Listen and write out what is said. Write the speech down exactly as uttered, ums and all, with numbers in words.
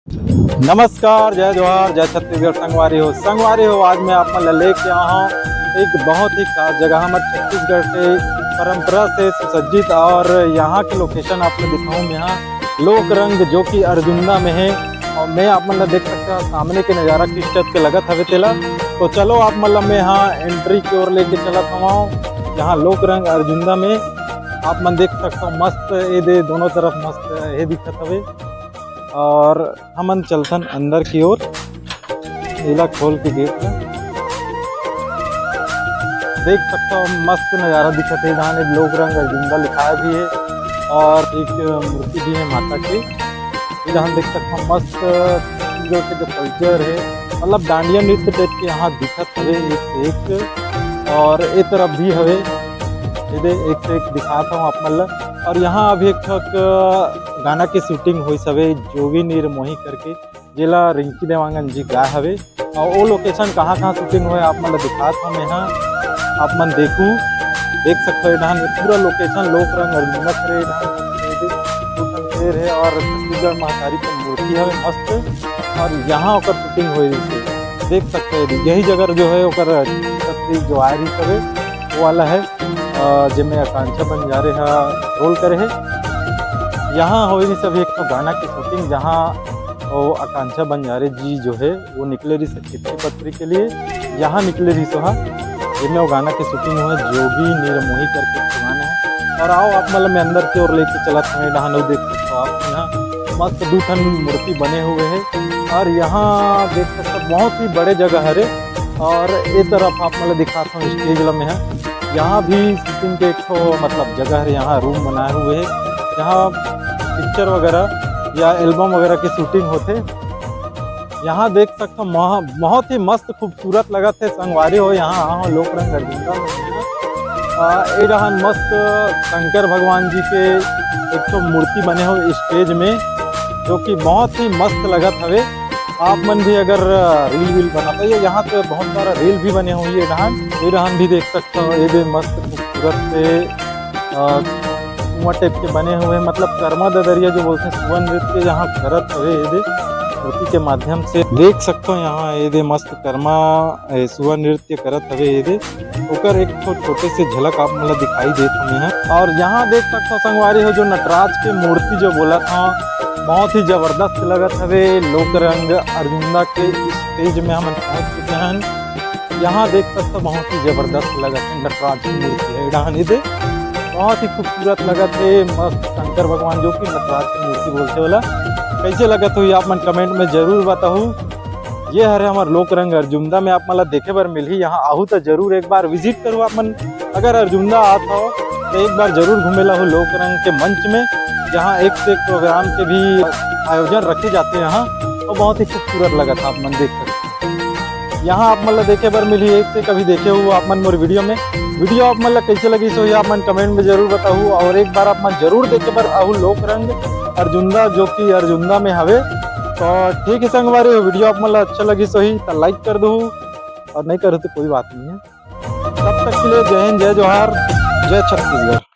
नमस्कार, जय जोहार, जय छत्तीसगढ़। संगवारी हो, संगवारी हो, आज मैं आप मन ला लेके आया हूँ एक बहुत ही खास जगह, हमर छत्तीसगढ़ के परंपरा से सुसज्जित और यहाँ के लोकेशन आप ला दिखाऊँ मैं, यहाँ लोक रंग जो कि अर्जुंदा में है। और मैं आप मन ला देख सकते हो सामने के नज़ारा किस टाइप के लगत हवे तेला। तो चलो आप मन ला मैं यहाँ एंट्री की ओर लेके चलत हवं, यहाँ लोक रंग अर्जुंदा में। आप मन देख सकते हो मस्त ए दे दोनों तरफ मस्त ए दिखत हवे। और हमन चलथन अंदर की ओर, एला खोल के गेट ला देख सकता हो, मस्त नज़ारा दिखत हे। जहाँ लोक रंग अर्जुंदा लिखाए भी है और एक मूर्ति भी है माता की। ये जहाँ देख सकता हो, मस्त छत्तीसगढ़ के जो कल्चर है, मतलब डांडिया नृत्य टाइप के यहाँ दिखत हवे एक से एक, और ए तरफ भी हवे। ये दे एक से एक दिखात हूँ आप मन ला। और यहाँ अभी एक ठक गाना के शूटिंग होइस हवे, जोगी निर्मोही करके, जेला रिंकी देवांगन जी गाए हवे। और वो लोकेशन कहाँ कहाँ शूटिंग होए आप मन ला दिखात हूँ मैं, हाँ आप मन देखू, देख सकते हो। ये डहान पूरा लोकेशन लोक रंग अर्जुंदा करे, ये डहान दू ठन शेर है और छत्तीसगढ़ महतारी के मूर्ति हवे मस्त। और यहाँ ओकर शूटिंग होए रहिसे, देख सकते हो। यही जगह जो है ओकर छत्तीस जो आए रहिस हवे, वो वाला है, अ, जेमे आकांक्षा बंजारे हा रोल करे है। यहाँ होए रहिस अभी एक ठो गाना के शूटिंग, जहाँ वो आकांक्षा बंजारे जी जो है वो निकले रहिस चिट्ठी पत्री के लिए, यहाँ निकले रहिस हा, जेमे वो गाना के शूटिंग हुआ, जोगी निर्मोही करके एक ठो गाना है। और आओ आप मन ला मैं अंदर की ओर लेके चलत हूँ, डहान देख सकते हो आप यहाँ मस्त दू ठन मूर्ति बने हुए है। और यहाँ देख सकते हो बहुत ही बड़े जगह हरे। और ए तरफ आप मन ला दिखात हूँ स्टेज ला मैं, यहाँ भी शूटिंग के एक ठो मतलब जगह है, यहाँ रूम बनाए हुए है, यहाँ पिक्चर वगैरह या एल्बम वगैरह की शूटिंग होथे। यहाँ देख सकते हो महा-, बहुत ही मस्त खूबसूरत लगत है संगवारी हो। यहाँ आओ लोक रंग अर्जुंदा में। आ, ए डहान मस्त शंकर भगवान जी के एक ठो मूर्ति बने हो स्टेज में, जो कि बहुत ही मस्त लगत हवे। आप मन भी अगर रील वील बनाते हो, यहाँ पे बहुत सारा रील भी बने हुई है डहान, ये डहान भी देख सकते हो। ये दे मस्त खूबसूरत से, अ, कुआं टाइप के बने हुए हैं, मतलब कर्मा ददरिया जो बोलते हैं, सुवन नृत्य यहाँ करत हवे। ये दे मूर्ति के माध्यम से देख सकते हो, यहाँ ये दे मस्त कर्मा, ए, सुवन नृत्य करत हवे। ये दे ओकर एक ठो छोटे से झलक आप मन ला दिखाई देत हवे हैं। और यहाँ देख सकते हो संगवारी हो, जो नटराज के मूर्ति जो बोलत हा, बहुत ही जबरदस्त लगत हवे। लोक रंग अर्जुंदा के स्टेज में हमन पहुँच चुके हैं। यहाँ देख सकते हो बहुत ही जबरदस्त लगत है नटराज की मूर्ति है डहान ये दे, बहुत ही खूबसूरत लगत है। मस्त शंकर भगवान जो कि नटराज की मूर्ति बोलते वाला, कैसे लगत होही आप मन कमेंट में जरूर बताहू। ये हरे हमर लोक रंग अर्जुंदा में आप मन ला देखे बर मिलही। यहाँ आहू तो जरूर एक बार विजिट करू आप मन। अगर अर्जुंदा आत हो तो एक बार जरूर घूमे ला हो लोक रंग के मंच में, जहाँ एक से एक प्रोग्राम के भी आयोजन रखे जाते हैं यहाँ, और बहुत ही खूबसूरत लगत है, आप मन देख सकते हैं। यहाँ आप मन ला देखे बर मिलही एक से, कभी देखे हो आप मन मोर वीडियो में। वीडियो आप मन ला कैसे लगिस होही आप मन कमेंट में जरूर बताहू, और एक बार आप मन जरूर देखे बर आहू लोक रंग अर्जुंदा जो कि अर्जुंदा में हवे। तो ठीक है संगवारी, वीडियो आप मन ला अच्छा लगिस होही तो लाइक कर दू, और नहीं करो तो कोई बात नहीं है। तब तक के लिए जय हिंद, जय जोहार, जय छत्तीसगढ़।